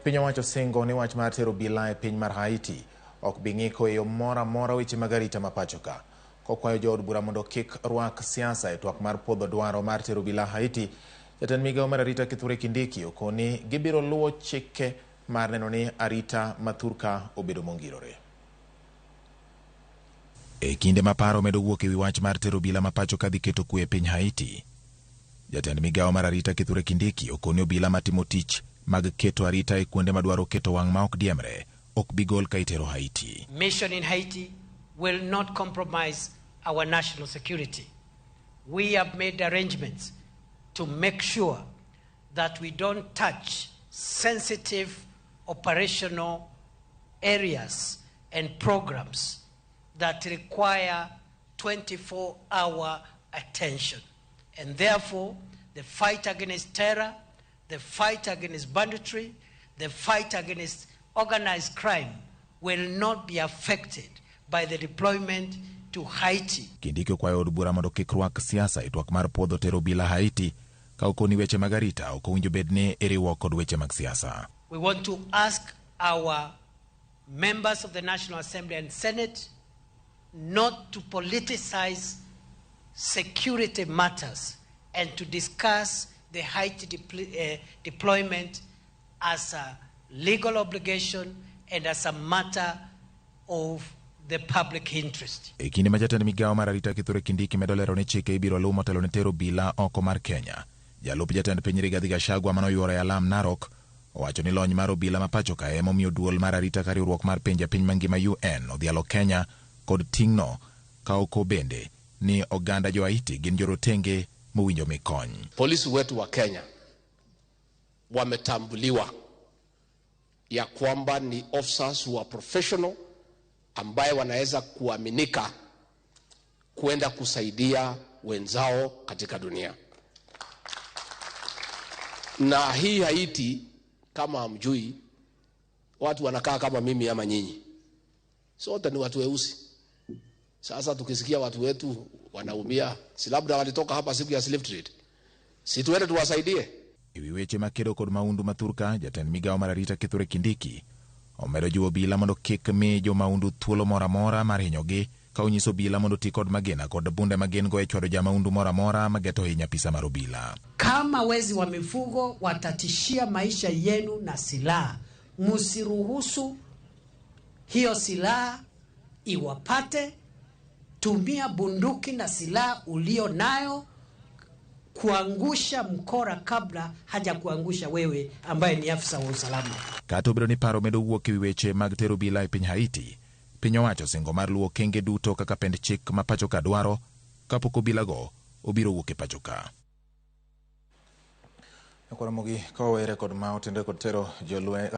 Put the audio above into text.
Piny owacho singo ni wach mar tero obila e piny mar Haiti ok bi ng'iko e yo moro amora weche mag arita ma pacho ka. Kokwayo jood bura mondo kik rwak siasa e twak mar puodho dwaro mar tero obila Haiti, jatend migawo mar arita Kithure Kindiki okoni gibiro luwo chike mar neno ni arita ma thurka obedo mongirore. E kinde ma paro medo wuok ewi wach mar tero obila ma pacho ka dhi keto kwe e piny Haiti, jatend migawo mar arita Kithure Kindiki okoni obila matimo tich mag keto arita e kuonde madwaro keto wang' ma ok diemre ok bi gol ka itero Haiti. Mission in Haiti will not compromise our national security. We have made arrangements to make sure that we don't touch sensitive operational areas and programs that require 24-hour attention. And therefore, the fight against terror, the fight against banditry, the fight against organized crime will not be affected by the deployment to Haiti. Kindiki okwayo od bura mondo kik rwak siasa e twak mar puodho tero obila Haiti ka okoni weche mag arita ok owinjo bed ni iriwo kod weche mag siasa. We want to ask our members of the National Assembly and Senate not to politicize security matters and to discuss the Haiti deployment as a legal obligation and as a matter of the public interest. E kinde ma jatend migawo mar arita Kithure Kindiki medo lero ni chike ibiro luw motelo ne tero obila oko mar Kenya. Jalup jatend piny Rigathi Gachagua manoyuoro e alam Narok owacho ni lony mar obila ma pacho ka emomiyo duol mar arita ka riwruok mar pinje piny mangima UN odhialo Kenya kod ting'no ka oko bende ni oganda jo Haiti gin jorotenge mowinjo mi kony. Polisi wetu wa Kenya wametambuliwa ya kwamba ni officers who are professional ambaye wanaweza kuaminika kwenda kusaidia wenzao katika dunia. Na hii Haiti, kama hamjui, watu wanakaa kama mimi ama nyinyi, sote ni watu weusi. Sasa tukisikia watu wetu wanaumia, si labda walitoka hapa siku ya slave trade, si tuende tuwasaidie? Ewi weche makedo kod maundu ma thurka, jatend migawo mar arita Kithure Kindiki omedo jiwo obila mondo kik mi jomaundu thuolo moro amora mar hinyogi ka onyiso obila mondo oti kod magina kod bunde ma gin go e chwado jamaundu moro amora mageto hinya apisa mar obila. Kama wezi wa mifugo watatishia maisha yenu na silaha, msiruhusu hiyo silaha iwapate. Tumia bunduki na silaha ulio nayo kuangusha mkora kabla haja kuangusha wewe ambaye ni afisa wa usalama. Kata obedo ni paro medo wuok ewi weche mag tero obila e piny Haiti, piny owacho osingo mar luwo okenge duto kaka pend chik ma pacho ka dwaro kapok obilago obiro wuok e pacho ka. Nyakwar Ramogi ka wawere kod ma otenore kod tero jolweny.